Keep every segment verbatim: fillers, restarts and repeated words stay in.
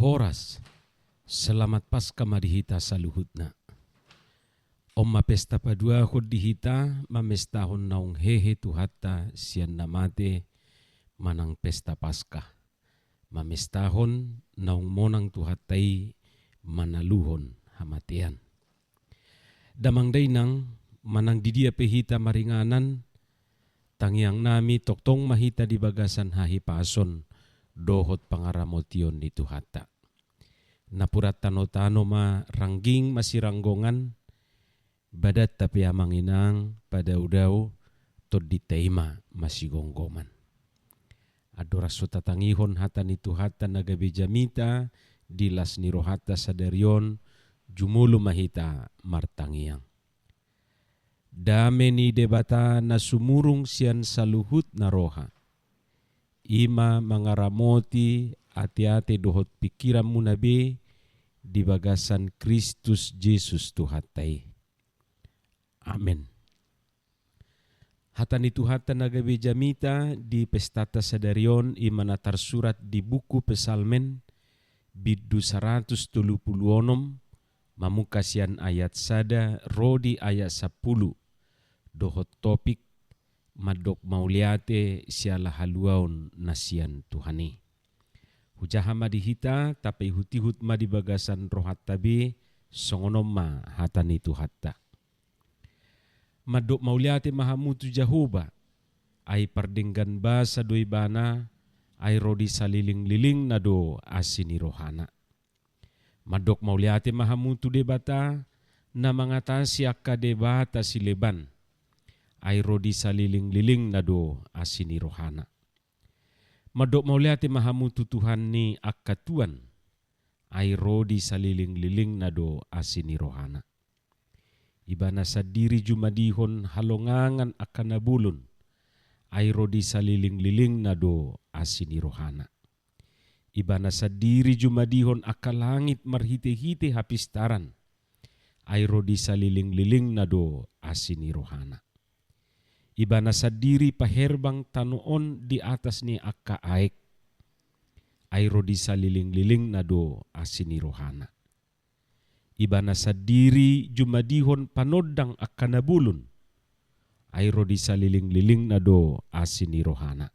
Horas, selamat Paskah ma di hita saluhutna. On ma pesta paduahon di hita mamestahon naung hehe Tuhanta sian na mate manang pesta Paskah. Mamestahon naung monang Tuhanta i manaluhon hamatean. Damang dainang, manang di dia pe hita maringanan, tangiangnami tongtong ma hita di bagasan hahipason dohot pangaramotion ni Tuhanta. Napuran tanotano ma rangging masiranggongan, badanta pe amang inang padaodao, tondinta i ma masigomgoman. Andorang so tatangihon hata ni Tuhanta na gabe jamita di las ni rohanta sadari on, jumolo ma hita martangiang. Dame ni Debata na sumurung sian saluhutna roha, i ma mangaramoti ateate dohot pingkiranmuna be di bagasan Kristus Jesus Tuhanta i. Amen. Hata ni Tuhanta na gabe jamita di pestanta sadari on i ma na tarsurat di buku Psalmen, bindu saratus tolu pulu onom, mamungka sian ayat sada ro di ayat sampulu, dohot topik, mandok mauliate siala haluaon na sian Tuhan i. Hujaha ma di hita, tapaihutihut ma di bagasan rohanta be, songon on ma hata ni Tuhanta. Mandok mauliate ma hamu tu Jahowa, ai pardenggan basa do Ibana, ai ro di salelenglelengna do asi ni rohana. Mandok mauliate ma hamu tu Debata, na mangatasi angka debata sileban, ai ro di salelenglelengna do asi ni rohana. Mandok mauliate ma hamu tu Tuhan ni angka tuan, ai ro di salelenglelengna do asi ni rohana. Ibana sandiri jumadihon halongangan angka na bolon, ai ro di salelenglelengna do asi ni rohana. Ibana sandiri jumadihon angka langit marhitehite hapistaran, ai ro di salelenglelengna do asi ni rohana. Ibana sandiri paherbang tano on di atas ni angka aek, ai ro di salelenglelengna do asi ni rohana. Ibana sandiri jumadihon panondang angka na bolon, ai ro di salelenglelengna do asi ni rohana.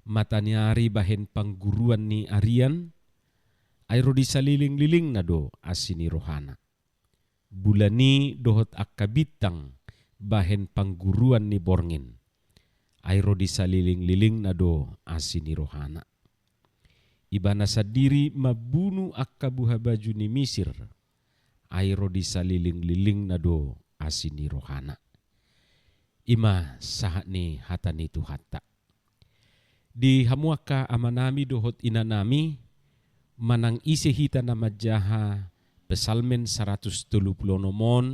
Mata ni ari bahen pangguruan ni arian, ai ro di salelenglelengna do asi ni rohana. Bulan i dohot angka bintang bahen pangguruan ni borngin, ai ro di salelenglelengna do asi ni rohana. Ibana sandiri mambunu angka buhabaju ni Misir, ai ro di salelenglelengna do asi ni rohana. I ma sahat ni hata ni Tuhanta. Di hamu angka amanami dohot inanami, manang ise hita na manjaha Psalmen saratus tolu pulu onom on,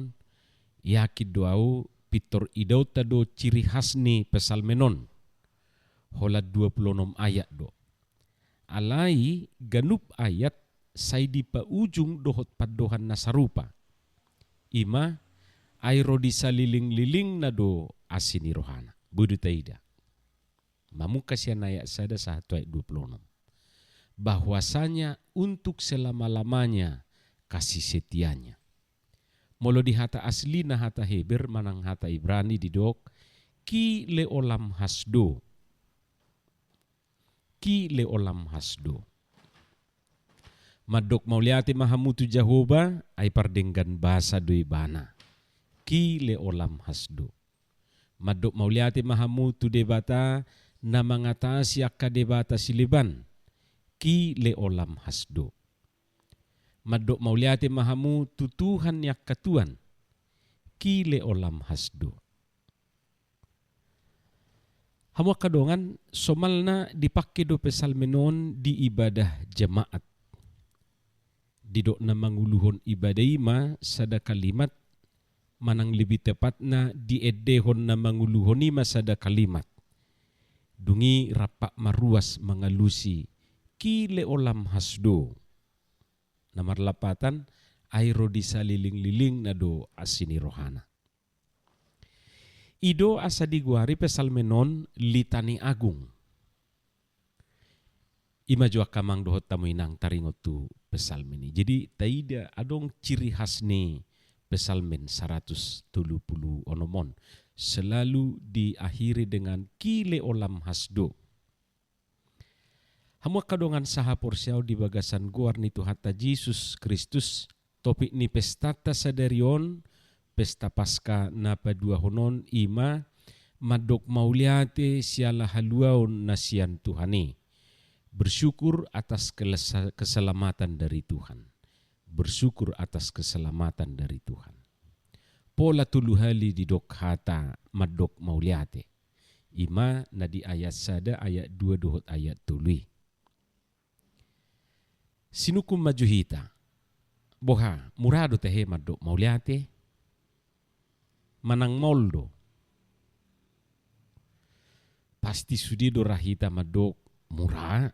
yakin do au pintor idaonta do ciri khas ni Psalmen on. Holan dua pulu onom ayat do. Alai ganup ayat sai dipaujung dohot pandohan na sarupa. I ma, ai ro di salelenglelengna do asi ni rohana. Boi do taida. Mamungka sian ayat sada sahat tu ayat dua pulu onom. Bahwasanya untuk selama-lamanya kasih setia-Nya. Molo di hata aslina, hata Heber manang hata Ibrani didok, ki leolam hasdo. Ki leolam hasdo. Mandok mauliate ma hamu tu Jahowa, ai pardenggan basa do Ibana. Ki leolam hasdo. Mandok mauliate ma hamu tu Debata, na mangatasi angka debata sileban. Ki leolam hasdo. Mandok mauliate ma hamu tu Tuhan ni angka tuan. Ki leolam hasdo. Hamu angka dongan, somalna dipangke do Psalmen on di ibadah jemaat. Didok na manguluhon ibadah i ma sada kalimat, manang lebih tepatna diendehon na manguluhon i ma sada kalimat. Dung i rampak maruas mangalusi, ki leolam hasdo. Na marlapatan, ai ro di salelenglelengna do asi ni rohana. I do asa digoari Psalmen on Litani Agung. I ma jo angka amang dohot hamu inang taringot tu Psalmen i. Jadi taida adong ciri khas ni Psalmen saratus tolu pulu onom on. Selalu diakhiri dengan ki le olam has do. Hamu angka dongan sahaporseaon di bagasan goar ni Tuhanta Jesus Kristus, topik ni pestanta sadari on, pesta Paska na paduahon on, i ma mandok mauliate siala haluaon na sian Tuhan i. Bersyukur atas kelesa-, keselamatan dari Tuhan. Bersyukur atas keselamatan dari Tuhan. Pola tolu hali didok hata mandok mauliate. I ma na di ayat sada, ayat dua dohot ayat tolu i. Sinungkun ma jo hita. Boha, mura do tahe mandok mauliate? Manang maol do? Pasti sude do ra hita mandok mura.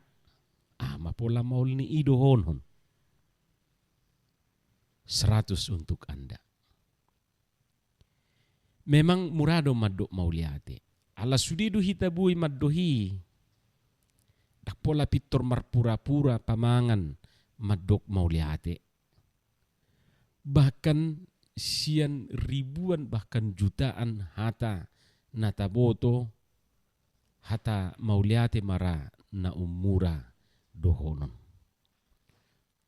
Aha ma pola maol ni i dohonon? Seratus untuk Anda. Memang mura do mandok mauliate. Ala sude do hita boi mandok i. Ndang pola pintor marpura-pura pamangan mandok mauliate. Bahkan sian ribuan bahkan jutaan hata na taboto, hata mauliate ma ra na ummura dohonon.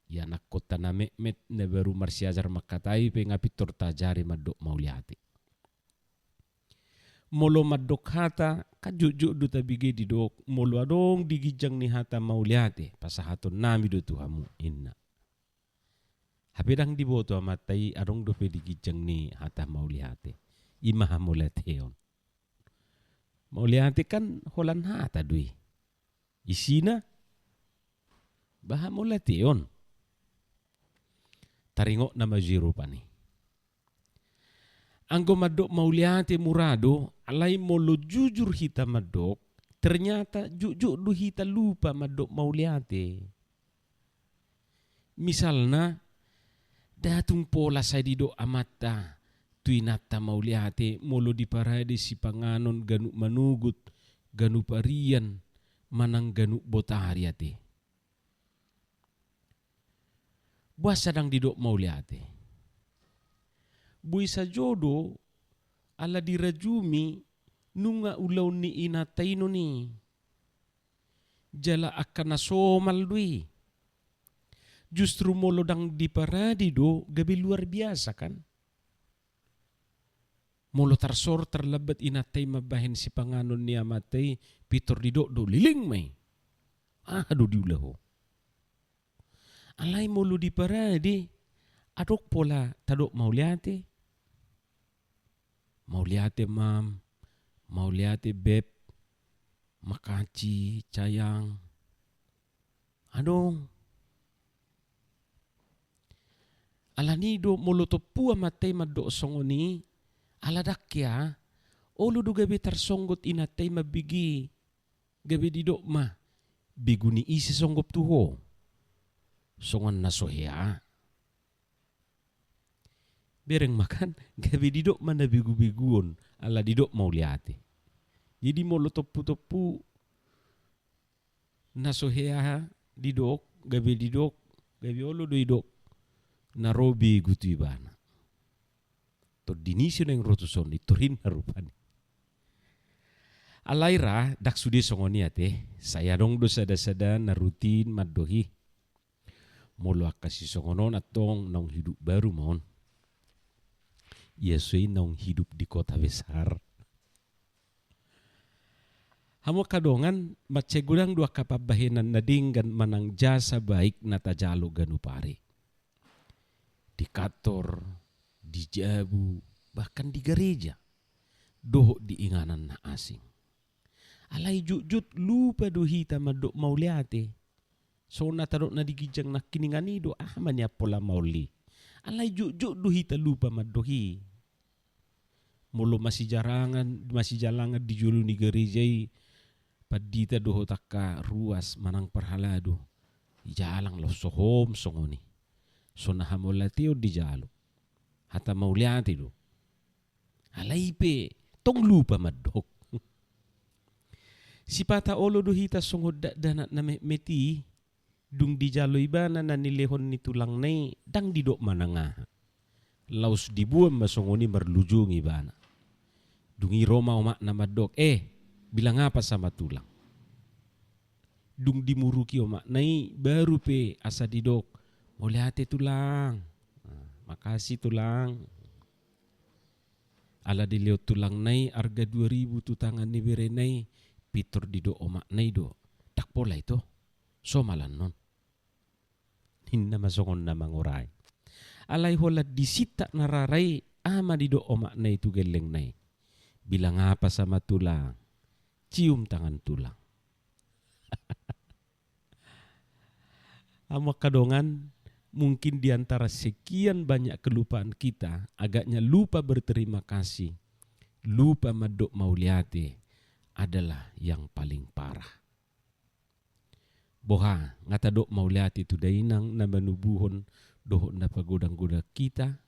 Ianakkonta na metmet na baru marsiajar mangkatai pe nga pintor taajari mandok mauliate. Molo mandok hata, kan jotjot do tabege didok, molo adong di ginjang ni hata mauliate, pasahatonnami do tu hamu, inna. Hape ndang diboto amanta i adong dope di ginjang ni hata mauliate. I ma hamauliateon. Mauliate kan holan hata do i. Isina, ba hamauliateon. Taringotna ma jo i rupani. Anggo mandok mauliate mura do, alai molo jujur hita mandok, ternyata jotjot do hita lupa mandok mauliate. Misalna, ndang tung pola sai didok amanta tu inanta mauliate molo diparade sipanganon ganup manogot, ganup arian, manang ganup botari ate. Boasa ndang didok mauliate? Boi sajo do ala dirajumi nunga ulaon ni inanta i non i. Jala angka na somal do i. Justru molo ndang diparade do gabe luar biasa kan. Molo tarsor tarlambat inanta i mambahen sipanganon ni amanta i, pintor didok do leleng ma i. Aha do diula ho? Alai molo diparade, adong pola tadok mauliate. Mauliate mam, mauliate beb, makasih sayang. Adong. Alani do molo tompu amanta i mandok songon i, ala ndang hea, olo do gabe tarsonggot inanta i mambege, gabe didok ma, begu ni ise songgop tu ho. Songon na so hea. Bereng ma kan, gabe didok ma na begu-beguon, ala didok mauliate. Jadi molo tompu-tompu na so hea didok, gabe didok, gabe olo do didok na ro begu tu ibana. Tondi ni ise naeng ro tu son i, torinna rupani. Alai ra, ndang sude songon i ate, sai adong do sada-sada na rutin mandok i. Molo angka sisongon on antong naung hidup baru ma on. Ia so i naung hidup di kota besar. Hamu angka dongan, mansai godang do angka pambahenan na denggan manang jasa baik na tajalo ganup ari. Di kantor, di jabu, bahkan di gareja, dohot di inganan na asing. Alai jotjot lupa do hita mandok mauliate. Songon na tadok na di ginjang nangkiningan i do, aha ma nian pola maol i. Alai jotjot do hita lupa mandok i. Molo masijalangan, masijalangan di jolo ni gareja i, pandita dohot angka ruas manang parhalado. Ijalang laos sohom songon i. So na hamauliateon dijalo. Hata mauliate do. Alai pe tong lupa mandok. Sipata olo do hita songon dakdanak na metmet i, dung dijalo ibana na nilehon ni tulangna i, ndang didok manang aha. Laos diboan ma songon i marlujung ibana. Dung i ro ma omakna mandok, "Eh, bilang apa sama tulang?" Dung dimuruki omakna i, baru pe asa didok, "Mauliate tulang. Nah, makasih tulang." Ala dilehon tulangna i arga dua ribu tu tangan ni berena i, pintor didok omakna i do, "Ndang pola ito, somal annon." Ninna ma songon na mangurai. Alai holan di sintak na rara i, aha ma didok omakna i tu gellengna i, "Bilang apa sama tulang? Cium tangan tulang." Hamu angka dongan, mungkin di antara sekian banyak kelupaan kita, agaknya lupa berterima kasih, lupa mandok mauliate adalah yang paling parah. Boha, nga tadok mauliate tu dainang na manubuhon dohot na pagodang-godang hita?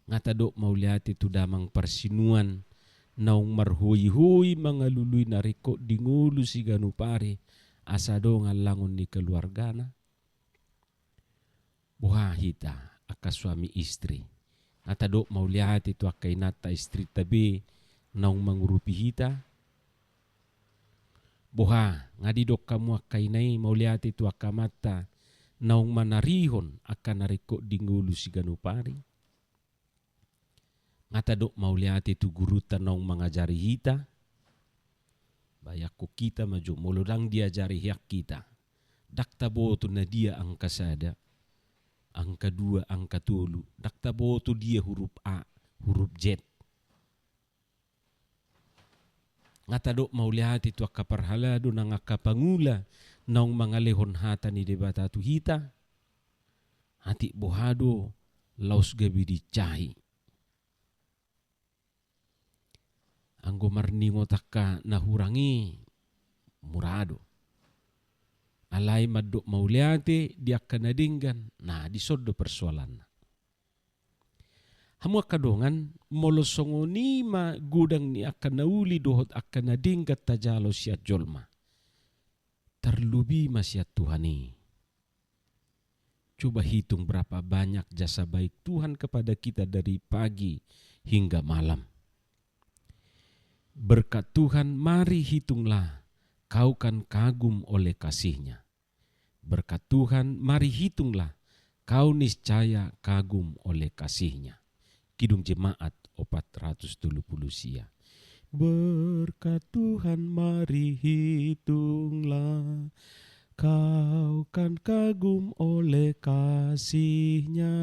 Nga tadok mauliate tu damang parsinuan naung marhoi-hoi mangalului na ringkot di ngolu siganup ari asa adong allangon ni keluargana? Boha hita angka suami istri, nga tadok mauliate tu angka inanta istrinta be naung mangurupi hita? Boha, nga didok hamu angka ina i mauliate tu angka amanta naung manarihon angka na ringkot di ngolu siganup ari? Nga tadok mauliate tu gurunta naung mangajari hita? Bayangkon hita ma jo, molo ndang diajari hian hita, ndang taboto na dia angka sada, angka dua, angka tolu, ndang taboto dia huruf A, huruf Z. Nga tadok mauliate tu angka parhalado nang angka pangula naung mangalehon hata ni Debata tu hita? Atik boha do laos gabe diinsahi? Anggo marningot angka na hurang i, mura do. Alai mandok mauliate di angka na denggan, na dison do persoalanna. Hamu angka dongan, molo songon i ma godang ni angka na uli dohot angka na denggan tajalo sian jolma, tarlobi ma sian Tuhan i. Coba hitung berapa banyak jasa baik Tuhan kepada kita dari pagi hingga malam. Berkat Tuhan, mari hitunglah, kau kan kagum oleh kasih-Nya. Berkat Tuhan, mari hitunglah, kau niscaya kagum oleh kasih-Nya. Kidung Jemaat opat ratus tolu pulu sia. Berkat Tuhan, mari hitunglah, kau kan kagum oleh kasih-Nya.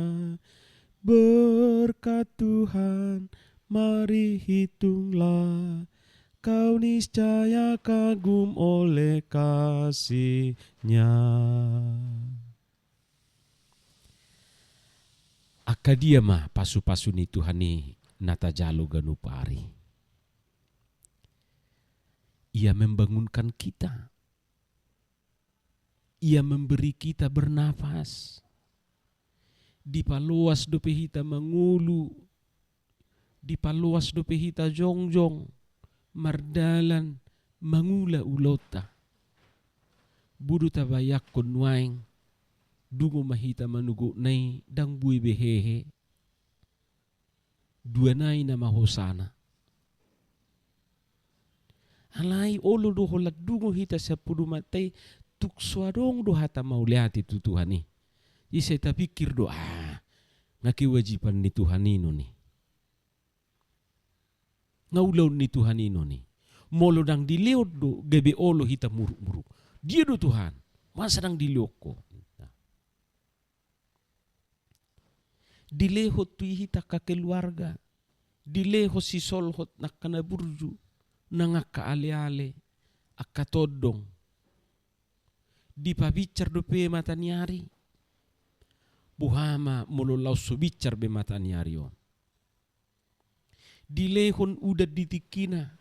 Berkat Tuhan, mari hitunglah, kau niscaya kagum oleh kasih-Nya. Angka dia ma pasu-pasu ni Tuhan i na tajalo ganup ari? Ia membangunkan kita. Ia memberi kita bernafas. Dipaloas dope hita mangolu, dipaloas dope hita jongjong, mardalan, mangula ulaonta. Boi do tabayangkon nuaeng, dungo ma hita manogotna i ndang boi be hehe. Dua nai nama hosana. Alai olo do holan dungo hita sian podomanta i, tung so adong do hata mauliate tu Tuhan i. Jadi sai tapikir do, ah, nga kewajiban ni Tuhan i non i. Nga ulaon ni Tuhan i non i. Molo ndang dilehon do, gabe olo hita muruk-muruk. Dia do Tuhan, masa ndang dilehonko? Dilehon tu hita angka keluarga, dilehon sisolhot nang angka na burju, nang angka ale-ale, angka tondong. Dipabinsar dope mata ni ari. Boha ma molo laos so binsar be mata ni ari on? Dilehon udan di tingkina,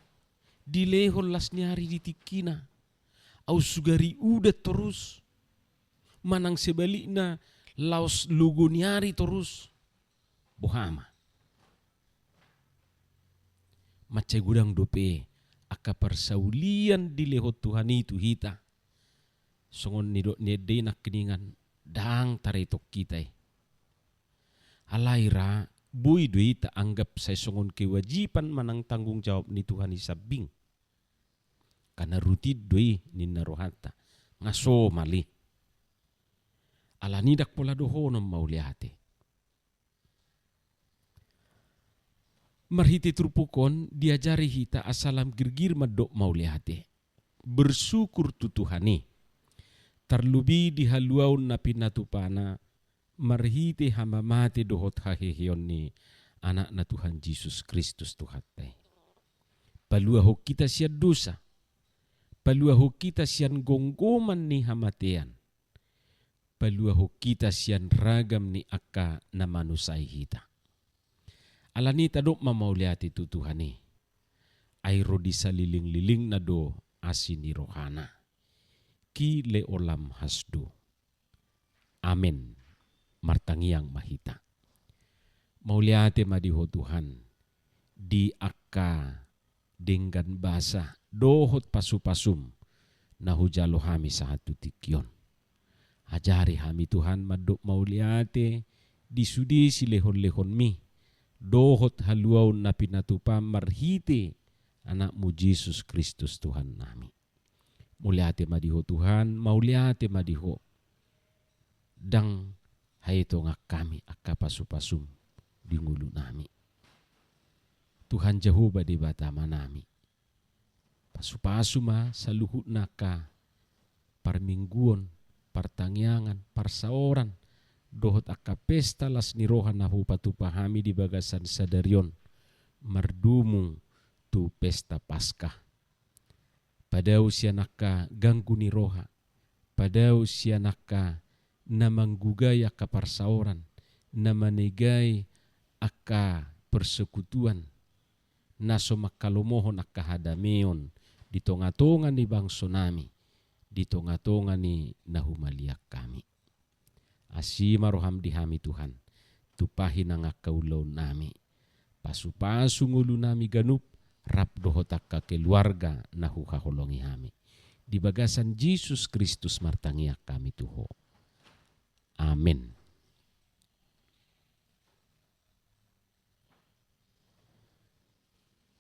dilehon las ni ari di tingkina, aut sugari udan torus, manang sebalikna laos logo ni ari torus. Boha ma? Mansai godang dope angka parsaulian dilehon Tuhan i tu hita. Songon nidok ni ende i nangkiningan, ndang taretong hita i. Alai ra, boi do i taanggap sai songon kewajiban manang tanggung jawab ni Tuhan i sambing. Karena rutin do i ninna rohanta. Nga somal i. Alani ndang pola dohonon mauliate. Marhite turpuk on diajari hita asa lam girgir mandok mauliate. Bersyukur tu Tuhan i. Tarlobi di haluaon na pinatupana marhite hamamate dohot haheheon ni Anakna Tuhan Jesus Kristus Tuhanta i. Paluahon hita sian dosa. Paluahon hita sian gomgoman ni hamatean. Paluahon hita sian ragam ni angka na manusai hita. Alani tadok ma mauliate tu Tuhan i. Ai ro di salilinglilingna do asi ni rohana. Ki le olam hasdo. Amen. Martangiang ma hita. Mauliate ma di Ho Tuhan, di angka denggan basa dohot pasupasum na hujalo hami sahat tu tingki on. Ajari hami Tuhan mandok mauliate di sude silehonlehonmi dohot haluaon na pinatupam marhite Anakmu Jesus Kristus Tuhannami. Mauliate ma di Ho Tuhan, mauliate ma di Ho. Ndang haetongan hami angka pasupasum di ngolunami. Tuhan Jahowa Debata Amanami, pasupasu ma saluhutna angka parmingguon, partangiangan, parsaoran, dohot angka pesta las ni roha na hupatupa hami di bagasan sadari on, mardomu tu pesta Paskah. Padao sian angka ganggu ni roha, padao sian angka na manggugai angka parsaoran, na manegai angka persekutuan, na so mangkalomohon angka hadameon di tongatonga ni bangsonami, di tongatonga ni na humaliang hami. Asi ma roham di hami Tuhan, tumpahi nang angka ulaonnami. Pasupasu ngolunami ganup, rap dohot angka keluarga na huhaholongi hami. Di bagasan Jesus Kristus martangiang hami tu Ho. Amen.